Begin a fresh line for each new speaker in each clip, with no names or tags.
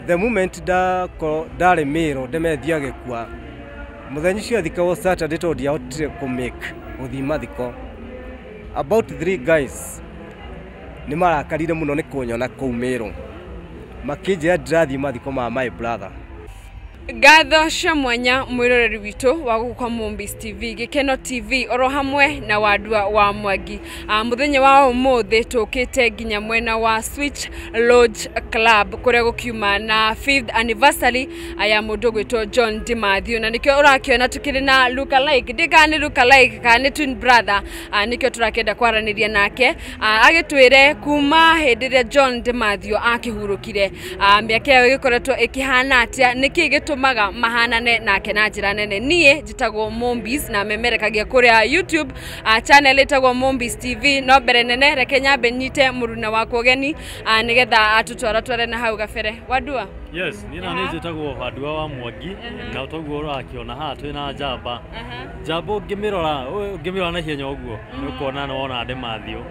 The moment ndakorwo ndarĩ Mĩrũ, Ndemethio agĩkua, mũthenya ũcio athikagwo Saturday, tondũ ndiahotire kũ-make gũthiĩ mathiko, about three guys nĩ marakarire mũno nĩ kũnyona kũu Mĩrũ, makĩnjĩra ndirathiĩ mathiko ma my brother.
Ngatho cia mwanya mwĩroreri witũ wa gũkũ kwa Mombis TV, Gĩkeno TV, oro hamwe na Wandua wa Mwangi. Mũthenya wa ũmũthĩ tũkĩte nginya mwena wa Switch Lodge Club, kũrĩa gũkiuma na fifth anniversary ya mũndũ ũgwĩtwo John Dimathew, na nĩkĩo ũrakĩona tũkĩrĩ na look alike, ndĩ kana nĩ look alike kana nĩ twin brother. Nĩkĩo tũrakĩenda kwaranĩria nake, agĩtwĩre kuma hĩndĩ ĩrĩa John Dimathew akĩhurũkire, mĩaka ĩyo ĩgĩkoretwo ĩkĩhana atĩa, nĩkĩ gĩtũmaga mahanane nake na njĩra nene. Niĩ njĩtagwo Mombis na memerekagia kũrĩa YouTube channel ĩtagwo Mombis TV. No mbere nene, reke nyambe nyite mũruna wakwa ũgeni, nĩgetha atũtwaratware na hau gabere. Wandua.
Yes, niĩ na nĩ njĩtagwo Wandua wa Mwangi, na toguo ũrakĩona haha twĩna njamba. Njamba ũngĩmĩrora na ihenya ũguo nĩ ũkuona nĩ wona Ndemathew.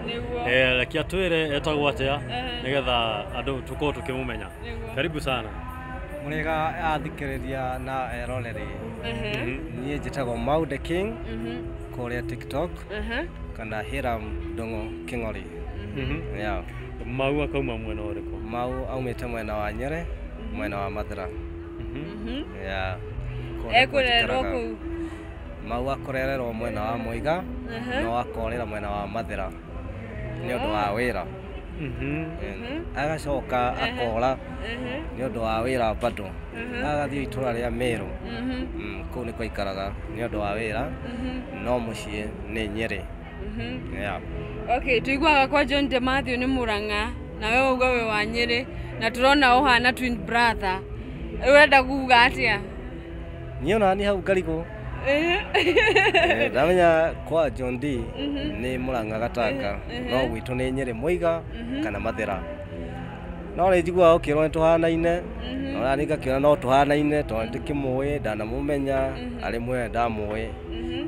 Reke atwĩre etagwo atĩa nĩgetha andũ tũkorwo tũkĩmũmenya. Karibu sana.
Mũrĩga athikĩrĩria na eroreri. Niĩ njĩtagwo Mau the King kũrĩa TikTok, kana Hiram Ndung'u Kĩng'ori. Yeah.
Mau akauma mwena ũrĩkũ?
Mau aumĩte mwena wa Nyĩrĩ, mwena wa Mathĩra. Yeah. Kũu nĩkuo
Ekũrererwo
njikaraga.
kũu?
Mau akũrererwo mwena wa Mũiga, no akorĩra mwena wa Mathĩra nĩ ũndũ wa wĩra. Agacoka akora nĩ ũndũ wa wĩra bado, agathiĩ itũra rĩa Mĩrũ. Kũu nĩkuo aikaraga nĩ ũndũ wa wĩra, no mũciĩ nĩ Nyĩrĩ. Yeah.
Okay, tuiguaga kwa John Demathew nĩ Mũrang'a, nawe wauga wĩ wa Nyĩrĩ, na tũrona ũhana twin brother. Ũrenda kuga atĩa?
Niĩ ona niĩ hau ngarigwo. Ndamenya kwa John D nĩ Mũrang'a Gatanga, no gwitũ nĩ Nyĩrĩ, Mũiga kana Mathĩra. No nĩ njiguaga ũkĩrwo nĩ tũhanaine, no nani ngakĩona no tũhanaine, tondũ ndĩkĩmũĩ, ndanamũmenya arĩ mwega, ndamũĩ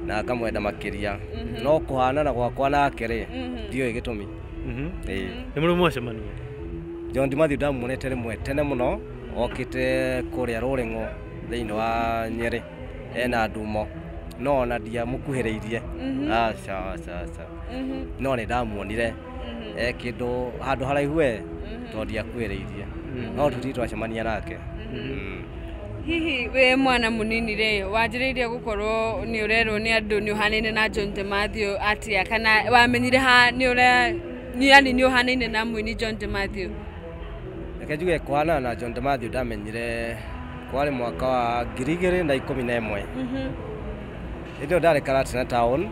na ngamwenda makĩria, no kũhanana gwakwa nake rĩ, ndiũĩ gĩtũmi. Ĩĩ.
Nĩ mũrĩ mwacemania?
John Dimathew ndamuonete rĩmwe tene mũno, okĩte kũrĩa Rũrĩng'o thĩinĩ wa Nyĩrĩ ena ndumo, no ona ndiamũkuhĩrĩirie, aca aca aca, no nĩ ndamuonire e kĩndũ handũ haraihu we, tondũ ndiakuhĩrĩirie, no tũtirĩ twacemania nake.
Hihi wĩ mwana mũnini rĩ, wanjĩrĩirie gũkorwo nĩ ũrerwo nĩ andũ nĩ ũhanaine na John Demathew atĩa, kana wamenyire ha nĩ ũrĩa yani nĩ ũhanaine na mũini John Demathew?
Reke njuge kũhanana na John Demathew ndamenyire kwarĩ mwaka wa 2011. Hĩndĩ ĩyo ndarĩ Karatina town,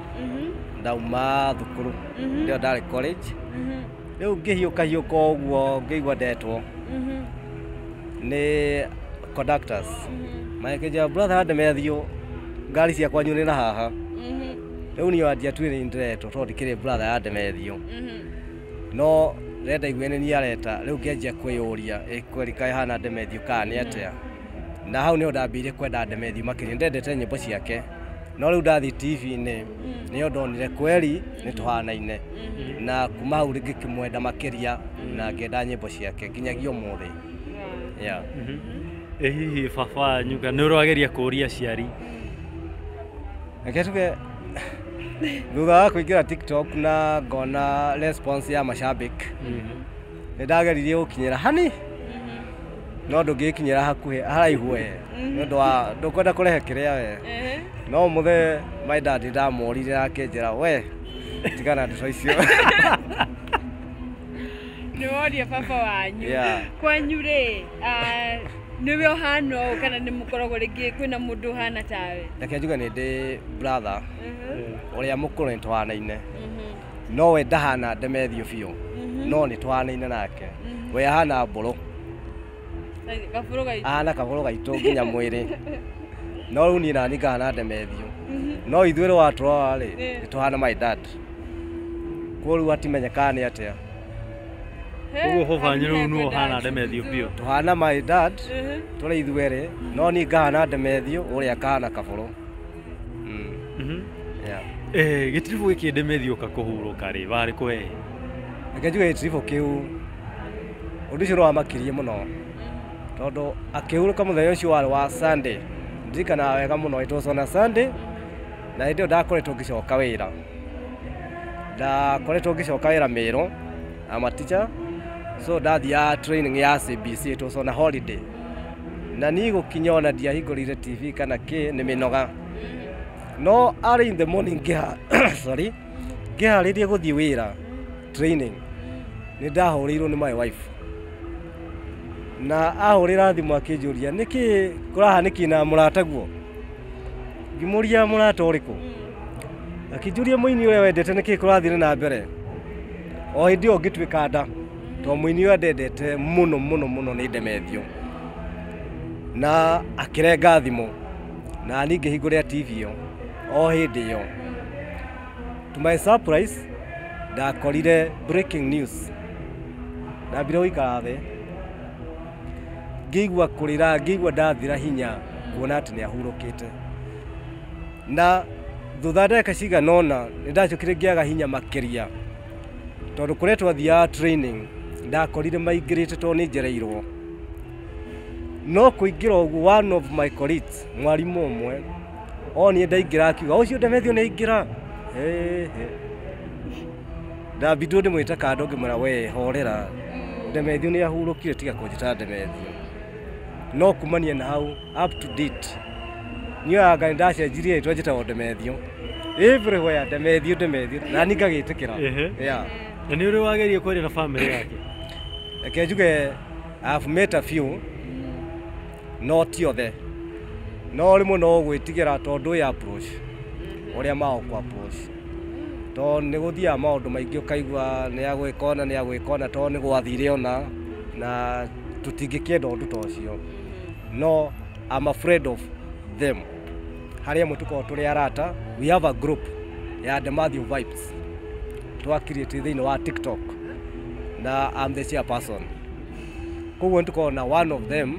ndauma thukuru, hĩndĩ ĩyo ndarĩ college. Rĩu ngĩhiũka hiũka ũguo, ngĩigua ndetwo nĩ conductors, magĩkĩnjĩra, "Brother Demethiũ, ngari cia kwanyu nĩ na haha." Rĩu niĩ wandiatuire nĩ ndĩretwo, tondũ ndikĩrĩ brother ya Demethiũ, no renda igue nĩ niĩ areta. Rĩu ngĩanjia kwĩyũria, ĩ kweri kaĩ hana Demethiũ kana nĩ atĩa? Na hau nĩho ndambĩrĩirie kwenda Demethiũ makĩria. Ndendete nyĩmbo ciake, no rĩu ndathiĩ TV-inĩ nĩyo ndonire kweri nĩ tũhanaine, na kuma hau ngĩkĩmwenda makĩria na ngĩenda nyĩmbo ciake nginyagia ũmũthĩ. Yeah.
Ĩ hihi baba wanyu kana nĩ ũrageria kũria aciari?
Reke tuge thutha wa kũingĩra TikTok na ngona response ya mashabiki, nĩ ndageririe gũkinyĩra hani, no ndũngĩkinyĩra hakuhĩ haraihu we, nĩ ũndũ wa ndũkwenda kũrehe kĩrĩa we. No mũthee my dad ndamũrire, akĩnjĩra, "We tigana ndeto icio."
Nĩ woria baba wanyu?
Yeah.
Kwanyu rĩ, nĩwe ũhana ũũ kana nĩ mũkoragwo rĩngĩ kwĩna mũndũ ũhana tawe?
Reke njuge nĩ ndĩ brother ũrĩa mũkũrũ, nĩ tũhanaine, no we ndahana Demethiũ biũ, no nĩ tũhanaine nake. We ahana mbũrũ.
Gabũrũ gaitũ.
Ahana kabũrũ gaitũ nginya mwĩrĩ, no rĩu niĩ nani ngahana Demethiũ, no ithuĩ rĩ watũrora rĩ, nĩ tũhana my dad, koguo rĩu hatimenyekaga nĩ atĩa.
Ũguo baba wanyu rĩu nĩwe ũhana Demethiũ biũ?
Tũhana my dad tũrĩ ithuerĩ, no niĩ ngahana Demethiũ, ũrĩa akahana kabũrũ. Yeah.
Gĩtiribũ gĩkĩ Demethiũ kakũhurũka rĩ, warĩ kũ we?
Reke njuge gĩtiribũ kĩu, ũndũ ũcio nĩ wamakirie mũno. Tondũ akĩhurũka mũthenya ũcio warĩ wa Sunday, ndirikanaga wega mũno, it was on a Sunday, na hĩndĩ ĩyo ndakoretwo ngĩcoka wĩra, ndakoretwo ngĩcoka wĩra Mĩrũ. I'm a teacher, so ndathiaga training ya CBC. It was on a holiday, na niĩ gũkinya ona ndiahingũrire TV kana kĩ, nĩ mĩnoga. No early in the morning ngĩha, sorry, ngĩharĩria gũthiĩ wĩra training, nĩ ndahũrĩirwo nĩ my wife, na ahũrĩra thimũ akĩnjũria nĩkĩ kũrahanĩkire na mũrataguo. Ngĩmũria mũrata ũrĩkũ, akĩnjũria mũini ũrĩa wendete, nĩkĩ kũrathire na mbere. O hĩndĩ ĩyo ngĩtuĩka nda, tondũ mũini ũrĩa ndendete mũno mũno mũno nĩ Ndemethio. Na akĩrenga thimũ, na niĩ ngĩhingũrĩra TV ĩyo o hĩndĩ ĩyo. To my surprise, ndakorire breaking news. Ndambire gũikara thĩ, ngĩigua kũrĩra, ngĩigua ndathira hinya kuona atĩ nĩ ahurũkĩte. Na thutha ndagĩka cigana ũna nĩ ndacokire ngĩaga hinya makĩria, tondũ kũrĩa twathiaga training ndakorire maingĩrĩte, tondũ nĩ njereirwo. No kũingĩra ũguo, one of my colleagues, mwarimũ ũmwe, onire ndaingĩra, akiuga ũcio Ndemethio nĩ aingĩra. Ndambindwo ndĩmwĩte kando, ngĩmwĩra, "We horera, Ndemethio nĩ ahurũkire, tiga kũnjĩta Ndemethio." No kumania na hau up to date, niĩ anga nĩ ndacenjirie rĩtwa, njĩtagwo Ndemethio everywhere, Ndemethio, Ndemethio, na niĩ ngagĩtĩkĩra. Yeah.
Na nĩ ũrĩ wageria kwaria na family yake?
Reke njuge I've met a few, no ti othe. No rĩmwe no gwĩtigĩra, tondũ ya approach ũrĩa magũkũ approach, tondũ nĩ gũthiaga maũndũ maingĩ, ũkaigua nĩ agwĩka ũna, nĩ agwĩka ũna, tondũ nĩ gwathire ũna, na tũtingĩkĩenda ũndũ ta ũcio. No I'm afraid of them. Harĩ amwe tũkoragwo tũrĩ arata. We have a group ya Demathew Vibes twakirĩte thĩinĩ wa TikTok, na I'm the chairperson. Koguo nĩ tũkoragwo na one of them,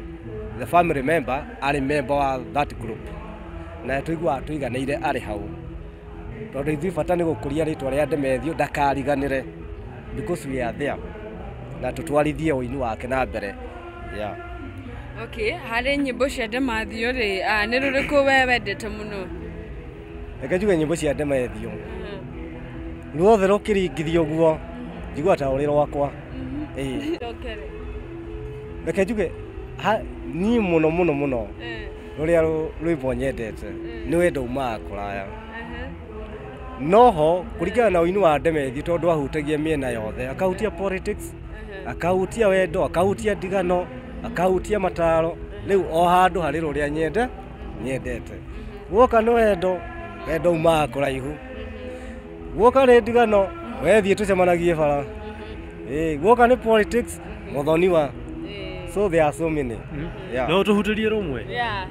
the family member, arĩ member wa that group, na tũiguaga tũiganĩire arĩ hau, tondũ ithuĩ bata nĩ gũkũria rĩtwa rĩa Ndemethio ndakariganĩre, because we are there na tũtwarithie ũini wake na mbere, yeah.
Okay, harĩ nyĩmbo cia Ndemathio rĩ, nĩ rũrĩkũ we wendete mũno?
Reke njuge nyĩmbo cia Ndemethio ruothe rũkĩringithio ũguo, njiguaga ta rũrĩ rwakwa. Ĩĩ.
Cokere.
Reke njuge niĩ mũno mũno mũno rũrĩa rwĩmbo nyendete nĩ Wendo Umaga Kũraya. Noho kũringana na ũini wa Ndemethio, tondũ ahutagia mĩena yothe, akahutia politics, akahutia wendo, akahutia ndigano, akahutia mataro. Rĩu o handũ harĩ rũrĩa nyendete. Guoka nĩ wendo, wendo umaga kũraihu. Guoka nĩ ndigano, wethiĩ tũcemanagie bara. Ĩĩ, guoka nĩ politics, mũthoniwa. So there are so many, yeah.
No tũhutĩrie rũmwe.
Yeah.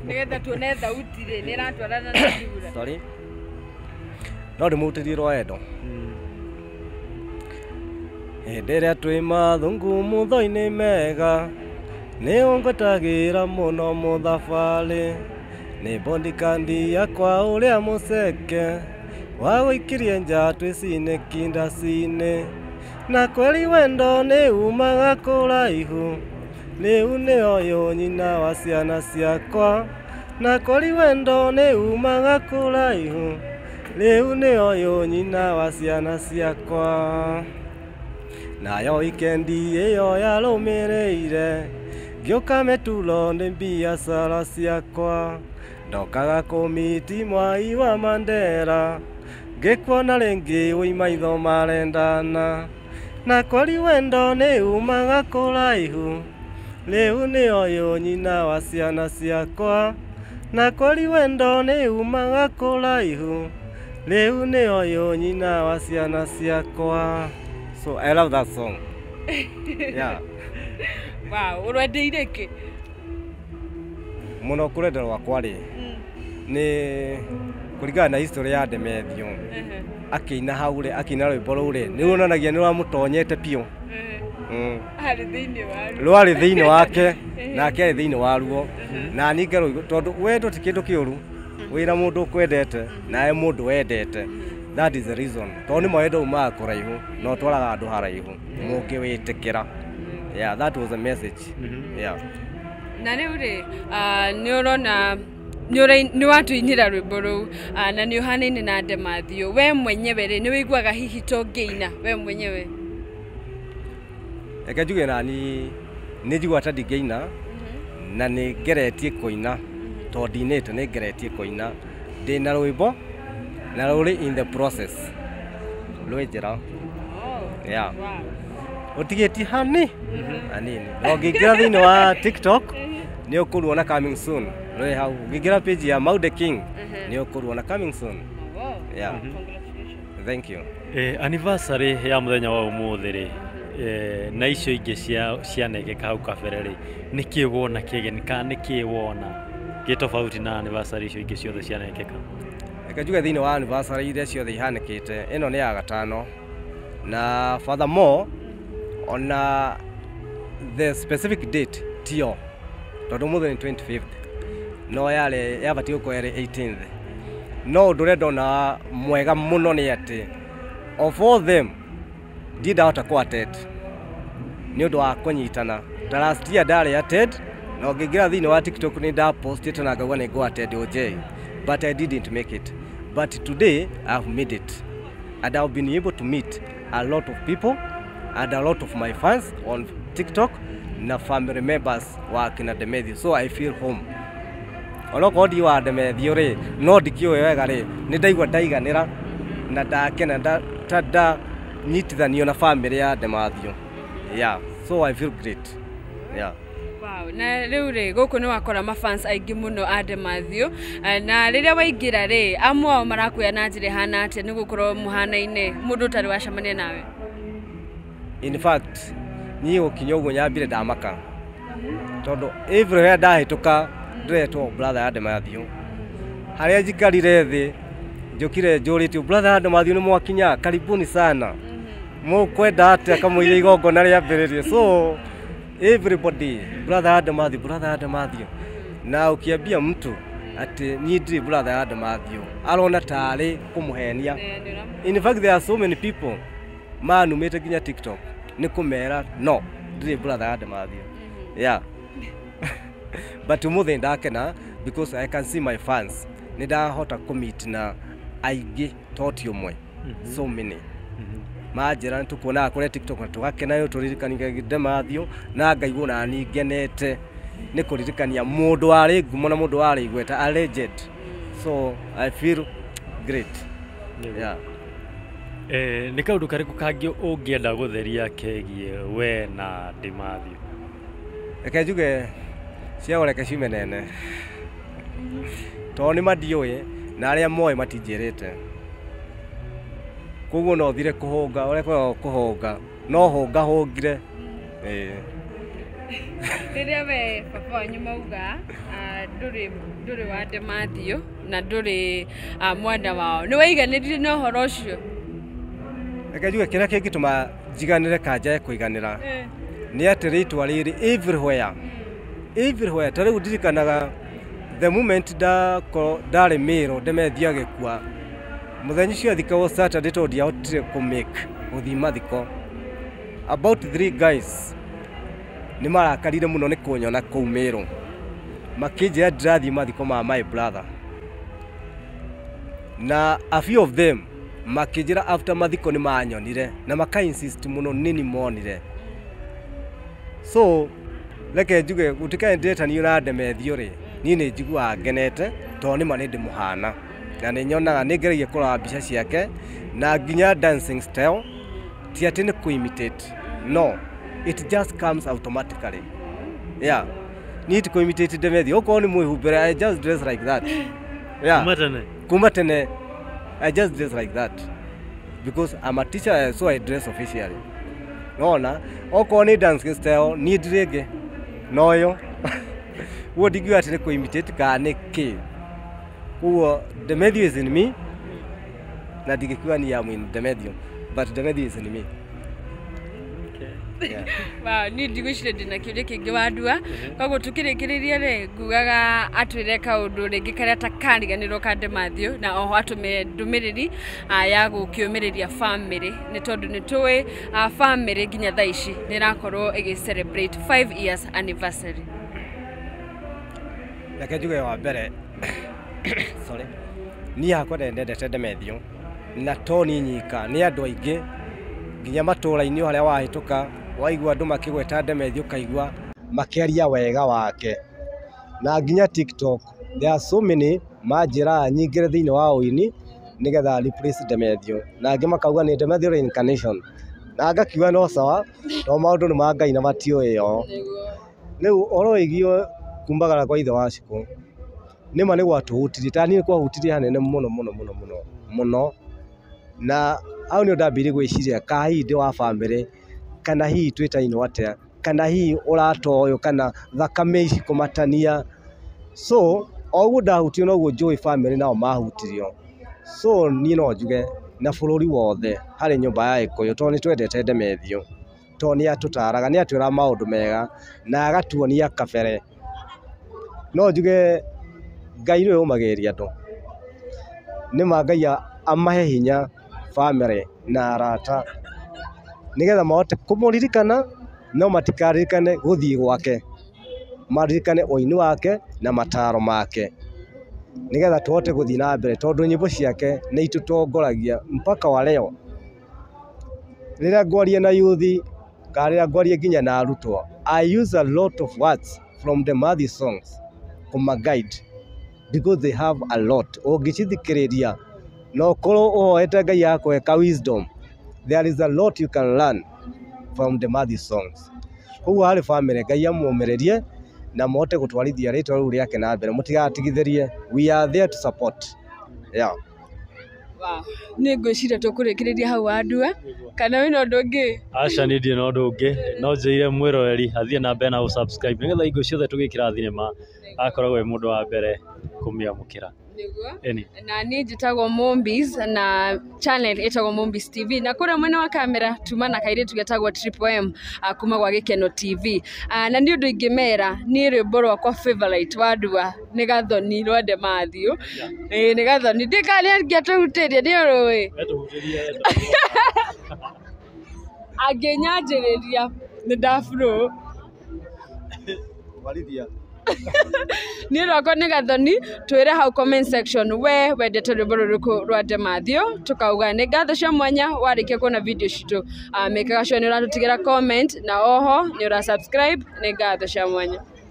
Nĩgetha tuone thauti rĩ nĩ ĩratwarana na thura.
Sorry, no ndĩmũhutĩrie rwa wendo. Hĩndĩ ĩrĩa twĩ mathungumutho-inĩ mega, nĩ ũngwetagĩra mũno mũthabarĩ, nĩ bondikandi yakwa ũrĩa mũceke wa gũikirie nja twĩ cinĩ kindacinĩ. Na kweli wendo nĩ umaga kũraihu, rĩu nĩ ũyũ nyina wa ciana ciakwa. Na kweli wendo nĩ umaga kũraihu, rĩu nĩ ũyũ nyina wa ciana ciakwa. Nayo wikendi ĩyo yarũmĩrĩire, ngĩũka mĩturo nĩ biacara ciakwa, ndokaga kũmiti mwai wa Mandera, ngĩkuona rĩngĩ wĩ maitho marendana. Na kweli wendo nĩ umaga kũraihu, rĩu nĩ ũyũ nyina wa ciana ciakwa. Na kweli wendo nĩ umaga kũraihu, rĩu nĩ ũyũ nyina wa ciana ciakwa. So I love that song, yeah.
Wow, ũrwendeire kĩ?
Mũno kũrenda rwakwa rĩ, nĩ kũringana na history ya Ndemethio. Akĩina hau rĩ, akĩina rwĩmbo rũu rĩ, nĩ ruonanagia nĩ rwamũtonyete biũ.
Harĩ thĩinĩ wa
Rwarĩ thĩinĩ wake, nake arĩ thĩinĩ waruo, na niĩ ngarũigua, tondũ wendo ti kĩndũ kĩũru, wĩna mũndũ ũkwendete nawe mũndũ wendete. That is the reason, tondũ nĩ ma wendo umaga kũraihu na ũtwaraga andũ haraihu mũngĩwĩtĩkĩra. Yeah, that was a message. Yeah.
Na rĩu rĩ, nĩ ũrona nĩ watũinĩra rwĩmbo rũu, na nĩ ũhanaine na Demathew, we mwenyewe rĩ, nĩ wĩiguaga hihi to ngĩina we mwenyewe?
Reke njuge nani nĩ njiguaga ta ndingĩina, na nĩ ngeretie kũina, tondũ ndinĩte, nĩ ngeretie kũina. Ndĩna rwĩmbo na rũrĩ in the process, rwĩ njĩra. Yeah. Ũtigĩtie hani hanini, na ũngĩingĩra thĩinĩ wa TikTok nĩ ũkũruona coming soon, rwĩ hau. Ũngĩingĩra page ya Maude King nĩ ũkũruona coming soon. Yeah. Thank you.
Anniversary ya mũthenya wa ũmũthĩ rĩ, na icio ingĩ cianekĩka hau kabere rĩ, nĩkĩ wona kĩgeni kana nĩkĩ wona gĩ tofauti na anniversary icio ingĩ ciothe cianekĩka?
Reke njuge thĩinĩ wa anniversary iria ciothe ihanĩkĩte, ĩno nĩ ya gatano, na furthermore ona the specific date tio, tondũ ũmũthĩ nĩ 25th, no yarĩ yabatiĩ gũkorwo ĩrĩ 18th. No ũndũ ũrĩa ndona mwega mũno nĩ atĩ of all them ndirĩ ndahota kũ attend nĩ ũndũ wa kũnyitana. Ta last year ndarĩ attend, na ũngĩingĩra thĩinĩ wa TikTok nĩ ndapostĩte na ngauga nĩ ngũ attend OJ, but I didn't make it. But today I've made it, and I've been able to meet a lot of people and a lot of my fans on TikTok na family members wa kina Demethiũ, so I feel home. Onokorwo ndi wa Demethiũ rĩ, no ndikĩũĩ wega rĩ, nĩ ndaigua ndaiganĩra na ndakena ta ndanyitithanio na family ya Demathiũ. Yeah, so I feel great. Yeah.
Wow, na rĩu rĩ, gũkũ nĩ wakora mafans aingĩ mũno a Demathew, na rĩrĩa waingĩra rĩ, amwe ao marakuoya na njĩra ĩhana atĩa nĩ gũkorwo mũhanaine mũndũ ũtarĩ wacemania nawe?
In fact, niĩ gũkinya ũguo nyambire ndamaka, tondũ everywhere ndahĩtũka ndĩretwo brother ya Demathew. Harĩa njikarire thĩ njũkire njũrĩtio, brother ya Demathew nĩ mwakinya, karibuni sana, mũkwenda atĩa kamũira igongona rĩambĩrĩrie. So everybody, brother ya Demathew, brother ya Demathew. Na ũkĩambia mtu atĩ niĩ ndirĩ brother ya Demathew, arona tarĩ kũmũhenia. In fact, there are so many people manumĩte nginya TikTok nĩ kũmera no ndirĩ brother ya Demathew. Yeah. But ũmũthĩ ndakena because I can see my fans. Nĩ ndahota kũmeet na aingĩ to ti ũmwe, so many. Manjĩra nĩ tũkuonaga kũrĩa TikTok na tũgakena nĩ tũririkanagia Demathew, na ngaigua nani ngenete nĩ kũririkania mũndũ warĩ ngumo na mũndũ warĩ igweta, a legend. So I feel great. Yeah.
Nĩ kaũndũ karĩkũ kangĩ ũngĩenda gũtheria kegiĩ we na Demathew?
Reke njuge ciao reke ciume nene, tondũ nĩ mandiũĩ na arĩa moĩ matinjĩrĩte, koguo no thire kũhũnga ũrĩa kwĩragwo kũhũnga, no hũnga hũngire.
Rĩrĩa we baba wanyu mauga ndũrĩ wa Demathew na ndũrĩ mwana wao, nĩ waiganĩrire na ũhoro ũcio?
Reke njuge kĩrĩa kĩngĩtũma njiganĩre kanja kũiganĩra nĩ atĩ rĩtwa rĩrĩ everywhere, everywhere. Ta rĩu ndirikanaga the moment ndarĩ Mĩrũ Demethiũ agĩkua, mũthenya ũcio athikagwo Saturday, tondũ ndiahotire kũmake gũthiĩ mathiko, about 3 guys nĩ marakarire mũno nĩ kũnyona kũu Mĩrũ, makĩnjĩra ndĩrathiĩ mathiko ma my brother, na a few of them makĩnjĩra after mathiko nĩ manyonire na maka insist mũno nĩ monire. So reke njuge gũtikae ndĩretanio na Demethiũ rĩ, niĩ nĩ njiguaga ngenete tondũ nĩma nĩ ndĩmũhana, na nĩ nyonaga nĩ ngeragia kũrora mbica ciake na nginya dancing style, ti atĩ nĩ kũ-imitate, no it just comes automatically. Yeah, niĩ ti kũ-imitate Demethiũ, okorwo nĩ mwĩhumbĩre, I just dress like that. Yeah.
Kuma tene?
Kuma tene I just dress like that because I'm a teacher, so I dress officially. Nona okorwo nĩ dancing style niĩ ndirĩ ĩngĩ noyo, guo ndingiuga atĩ nĩ kũ-imitate kana nĩ kĩ. Koguo Demethiũ is in me, na ndingĩkiuga niĩ am in Demethiũ, but Demethiũ is in me.
Okay.
Wow, niĩ ndigwĩciria ndĩna kĩũria kĩngĩ Wandua. Koguo tũkĩrĩkĩrĩria rĩ, ngugaga atwĩre kaũndũ rĩngĩ karĩa takariganĩrwo ka Dematthew, na oho atũme ndũmĩrĩri ya gũkĩũmĩrĩria family, nĩ tondũ nĩ tũĩ family nginya thaa ici nĩ ĩrakorwo ĩgĩ celebrate 5 years anniversary.
Reke njuge wa mbere, sorry, niĩ hakwa ndendete Demethiũ, na to niĩ nyika, nĩ andũ aingĩ nginya matũra-inĩ o harĩa wahĩtũka waigua andũ makĩgweta Demethiũ, ũkaigua makĩaria wega wake. Na nginya TikTok there are so many manjĩraga nyingĩre thĩinĩ wa ũini nĩgetha replace Demethiũ, na angĩ makauga nĩ Demethiũ reincarnation, na ngakiuga no sawa, to maũndũ nĩ ma Ngai na matiũĩ o. Rĩu ũhoro wĩgiĩ kumagara kwa ithe wa Shiko, nĩma nĩ gwatũhutirie, ta niĩ nĩ kwahutirie hanene mũno mũno mũno mũno mũno, na hau nĩho ndambĩrĩirie gwĩciria kana hihi ndĩ wa bamĩrĩ, kana hihi twĩtainwo atĩa, kana hihi ũrata ũyũ, kana thakame ici kũmatania. So o ũguo ndahutirio noguo njũĩ bamĩrĩ nao mahutirio. So niĩ no njuge na bũrũri wothe harĩ nyũmba ya Gĩkũyũ, tondũ nĩ twendete Demethiũ, tondũ nĩ atũtaraga, nĩ atwĩraga maũndũ mega na agatuonia kabere. No njuge Ngai nĩwe ũmagĩrĩria andũ, nĩma Ngai amahe hinya bamĩrĩ na arata nĩgetha mahote kũmũririkana, no matikaririkane gũthiĩ gwake, maririkane ũini wake na mataro make, nĩgetha tũhote gũthiĩ na mbere, tondũ nyĩmbo ciake nĩ itũtongoragia mpaka wa leo. Rĩrĩa ngwaria na youth kana rĩrĩa ngwaria nginya na arutwo, I use a lot of words from the Matthew songs kũma guide because they have a lot. Ũngĩcithikĩrĩria na ũkorwo ũhoete Ngai akũhe ka wisdom, there is a lot you can learn from the Matthew songs. Koguo harĩ bamĩrĩ Ngai amũmĩrĩrie na mũhote gũtwarithia rĩtwa rĩu rĩake na mbere, mũtigatigithĩrie, we are there to support. Yeah.
Wow. Nĩ ngwĩciria tũkũrĩkĩrĩria hau Wandua, kana wĩna ũndũ ũngĩ?
Aca, niĩ ndirĩ na ũndũ ũngĩ, no njĩire mwĩroreri athiĩ na mbere na gũ-subscribe nĩgetha hingo ciothe tũgĩkĩra thinema akoragwo e mũndũ wa mbere kũmĩamũkĩra.
Nĩguo.
Ĩni.
Na niĩ njĩtagwo Mombis na channel ĩtagwo Mombis TV, na kũrĩa mwena wa kamera tuma na kairĩtu getagwo Triple M kuma gwa Gĩkeno TV. Na nĩ ũndũ ingĩmera, niĩ rwĩmbo rwakwa favorite Wandua nĩ Gathoni rwa Dematthew. Ĩĩ nĩ Gathoni, ndikana nĩ angĩatũhutĩria, nĩ ũrũĩ angĩnyanjĩrĩria nĩ ndabro.
Twarithia.
Niĩ rwakwa nĩ Gathoni. Twĩre hau comment section we wendete rwĩmbo rũrĩkũ rwa Dematthew. Tũkauga nĩ ngatho cia mwanya warĩkia kuona video citũ, mĩkaga sure nĩ ũratũtigĩra comment na oho nĩ ũra subscribe. Nĩ ngatho cia mwanya.